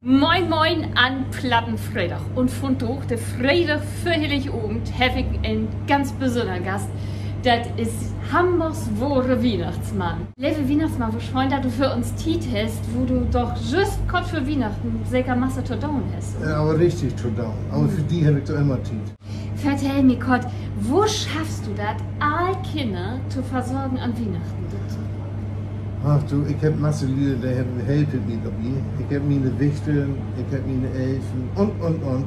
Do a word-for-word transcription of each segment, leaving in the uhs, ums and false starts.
Moin, moin an Platten Freedag. Un vundaag, de Freedag vör Hilligavend, heff ik en ganz besünnern Gast. Dat is Hamborgs wohre Wiehnachtsmann. Leve Wiehnachtsmann, wo schöön, dat du för uns Tiet hest, wo du doch jüst kort vör Wiehnachten seker masse to doon hest. Ja, aver richtig to doon. Aver för di heff ik doch immer Tiet. Vertell mi kort, wo schaffst du dat, all Kinner to versorgen an Wiehnachten? Ach du, ik heff masse Lüe, de helpt mi dorbi. Ik heff miene Wichteln, ik heff miene Elfen un, un, un.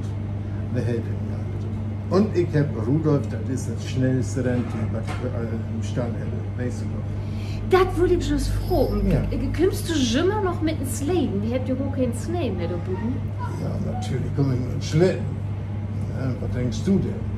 De helpt mi all. Un ik heff Rudolf, dat is dat snellste Rentier, wat ik, äh, in'n Stall heff, weetst du doch. Dat wull ik jüst fragen. Ja. Kümmst du jümmer noch mit en Sleden? Wi hebbt ja gor keen Snee mehr dor buten. Ja, natürlich kumm ik mit en Sleden. Ja, wat denkst du denn?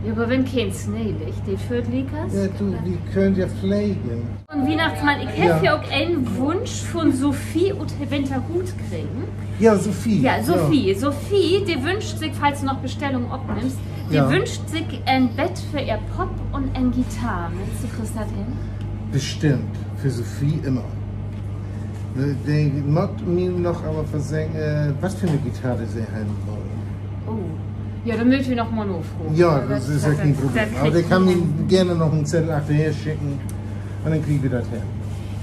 Ja, aver wenn keen Snee liggt, de föhrt liekers. Ja, du, wi köönt ja flegen. Un Wiehnachtsmann, ik heff hier ok en Wunsch vun Sophie ut Winterhuud kregen. Ja, Sophie. Ja, Sophie. Sophie, de wünscht sik, falls du noch Bestellungen opnimmst, de wünscht sik en Bett för ehr Popp un en Gitarr. Meenst du, kriggst dat hen? Bestimmt. För Sophie immer. De mutt mi noch aver verseggen, äh, wat för 'ne Gitarr se hebben wull. Oh. Ja, dor mööt wi noch mal nafragen. Ja, dat is ja keen Problem. Aver de kann mi geern noch en Zettel achterher schicken. Un denn kriegt wi dat hen.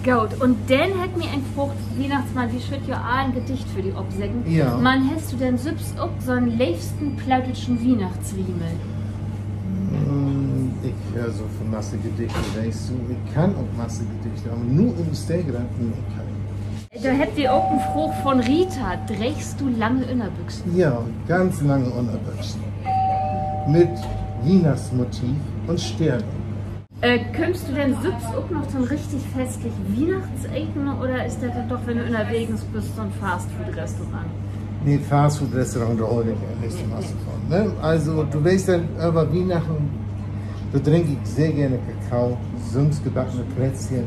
Goot, un denn hett mi en fraagt, Wiehnachtsmann, wi schüllt ja all en Gedicht för di opseggen. Ja. Man hest du denn sülvst ok so'n leevsten plattdüütschen Wiehnachtsriemel? Ik höör so veel masse Gedichte, weetst du, ik kann ok masse Gedichte, aver nu ut 'n Stegreif, nee, kann ik nich. Dor hebbt wi ok en Fraag vun Rita. Dreegst du lange Ünnerbüxen? Ja, ganz lange Ünnerbüxen. Mit Wiehnachtsmotiv un Steern. Kümmst du denn sülvst ok noch to'n richtig festlich Wiehnachtseten oder is dat denn doch, wenn du ünnerwegens büst, so'n Fastfood-Restaurant? Nee, Fastfood-Restaurant, dor hool ik nich so masse vun, ne? Also, du weetst ja, över Wiehnachten, dor drink ik sehr geern Kakao, sülvstgebackene Plätzchen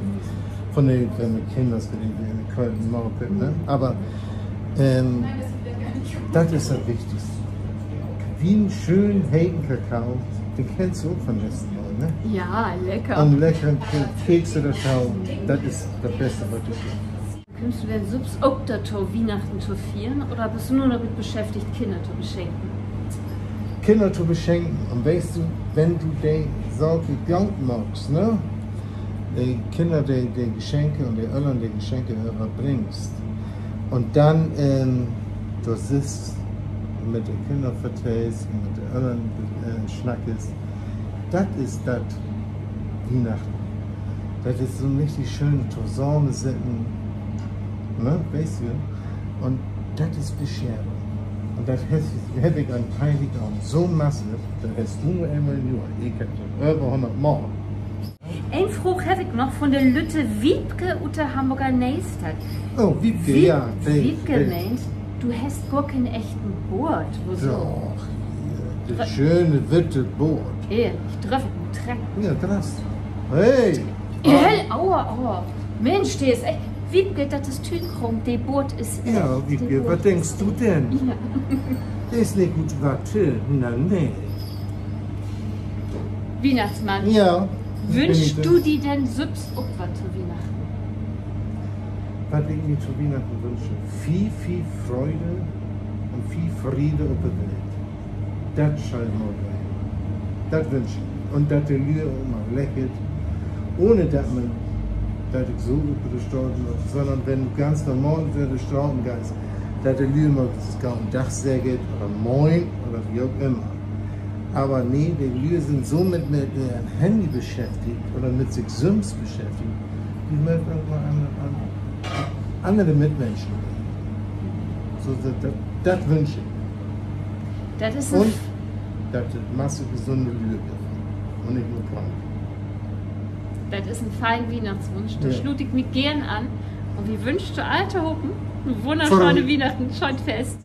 vun de, vun de Kinners, vun de, de Köln maken, ne? Aver dat is dat Wichtigste. Wi en schönen heten Kakao, den kennt se ok vun letzte Mal, ne? Ja, lecker. Un lecker Ke-, Kekse dorto, dat is dat Beste, wat dat gifft. Kümmst du denn sülvst ok dorto, Wiehnachten to fiern, oder büst du nu noch mit beschäftigt, Kinner to beschenken? Kinner to beschenken. Un weetst du, wenn du de Saak goot maakst, ne? De Kinner de, de Geschenke un de Öllern de Geschenke överbringst. Un denn dor sittst, mit de Kinner vertellst un mit de Öllern snackst. Dat is dat Wiehnachten. Dat is so'n richtig schöön Tosamensitten, ne, weetst du? Un dat is Bescherung. Un dat heff, heff ik an Heiligavend so masse, dat hest du nu eenmal in't Johr. Ik heff dat över hunnert Mal. En Fraag heff ik noch vun de lütte Wiebke ut de Hamborger Neestadt. Oh, Wiebke, ja. Wiebke meent, du hest gor keen echten Boort. Woso? Doch, hier, de schöne witte Boort. Ehrlich, dröff ik mal trecken? Ja, dröffst. Hey! Hey, aua, aua. Minsch, de is echt, Wiebke, dat is Tüünkraam, de Boort is echt. Ja, Wiebke, wat denkst du denn? De is nich ut Watte, na nee. Wiehnachtsmann, wünschst du di denn sülvst ok wat to Wiehnachten? Wat ik mi to Wiehnachten wünsche? Veel, veel Freude un veel Frede op de Welt. Dat schall mal ween. Dat wünsch ik. Un dat de Lüe ok mal lächelt, ohne dat man, dat ik so över de Straten loop, sonnern wenn du ganz normal över de Straten geihst, dat de Lüe mal goden Dag seggt oder Moin oder wo ok ümmer. Aver nee, de Lüe sünd so mit, mit ehr Handy beschäftigt oder mit sik sülvst beschäftigt, de mööt ok mal an, an annere Mitmenschen denken. So, dat, dat, dat wünsch ik. Un dat et masse gesunde Lüe gifft un nich nur kranke. Dat is en fein Wiehnachtswunsch, dor sluut ik mi geern an. Un wi wünscht jo all tohopen en wunnerschöne Wiehnachten, schöön Fest.